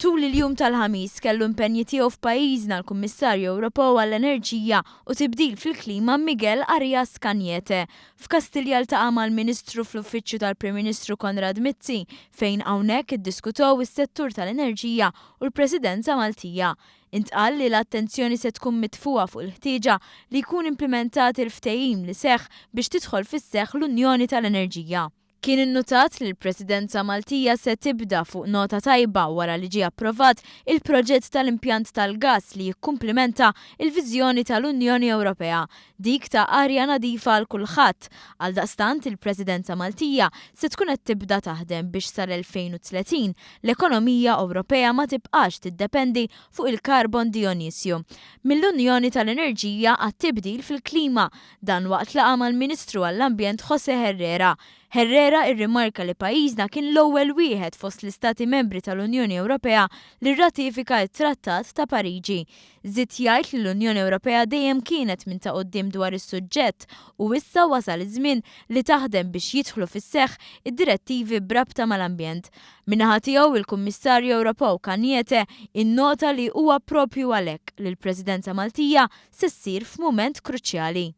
Tul il-jum tal-Ħamis kellu impenji tiegħu f'pajjiżna l-Kummissarju Ewropew għall-Enerġija u Tibdil fil-Klima Miguel Arias Cañete. F'Kastilja ltaqa' mal-Ministru fl-Uffiċċju tal-Prim Ministru Konrad Mizzi fejn hawnhekk iddiskutow is-settur tal-enerġija u l-Presidenza Maltija. Intqal li l-attenzjoni se tkun mitfugħa fuq il-ħtieġa li jkun implimentat il-ftehim li seħħ biex tidħol fis-seħħ l-Unjoni tal-Enerġija. Kien innutat li l-Presidenza Maltija se tibda fuq nota tajba wara li ġie approvat il-proġett tal-impjant tal-gass li jikkumplimenta l-viżjoni tal-Unjoni Ewropea, dik ta' arja nadifa għal kulħadd. Għaldaqstant, il-Presidenza Maltija se tkun qed tibda taħdem biex sal-2030 l-ekonomija Ewropea ma tibqax tiddependi fuq il-karbon dijonisju mill-Unjoni tal-Enerġija għat-tibdil fil-klima Dan waqt laqgħa mal-Ministru għall-Ambjent José Herrera. Herrera irrimarka li pajjiżna kien l-ewwel wieħed fost l-istati membri tal-Unjoni Ewropea li rratifika t-Trattat ta' Pariġi. Żied jgħid li l-Unjoni Ewropea dejjem kienet minn ta' quddiem dwar is-suġġett u issa wasal iż-żmien li taħdem biex jidħlu fis-seħħ id-direttivi b'rabta mal-ambjent. Min-naħa tiegħu, il-Kummissarju Ewropew Cañete innota li huwa proprju għalhekk li l-Presidenza Maltija se ssir f'mument kruċjali.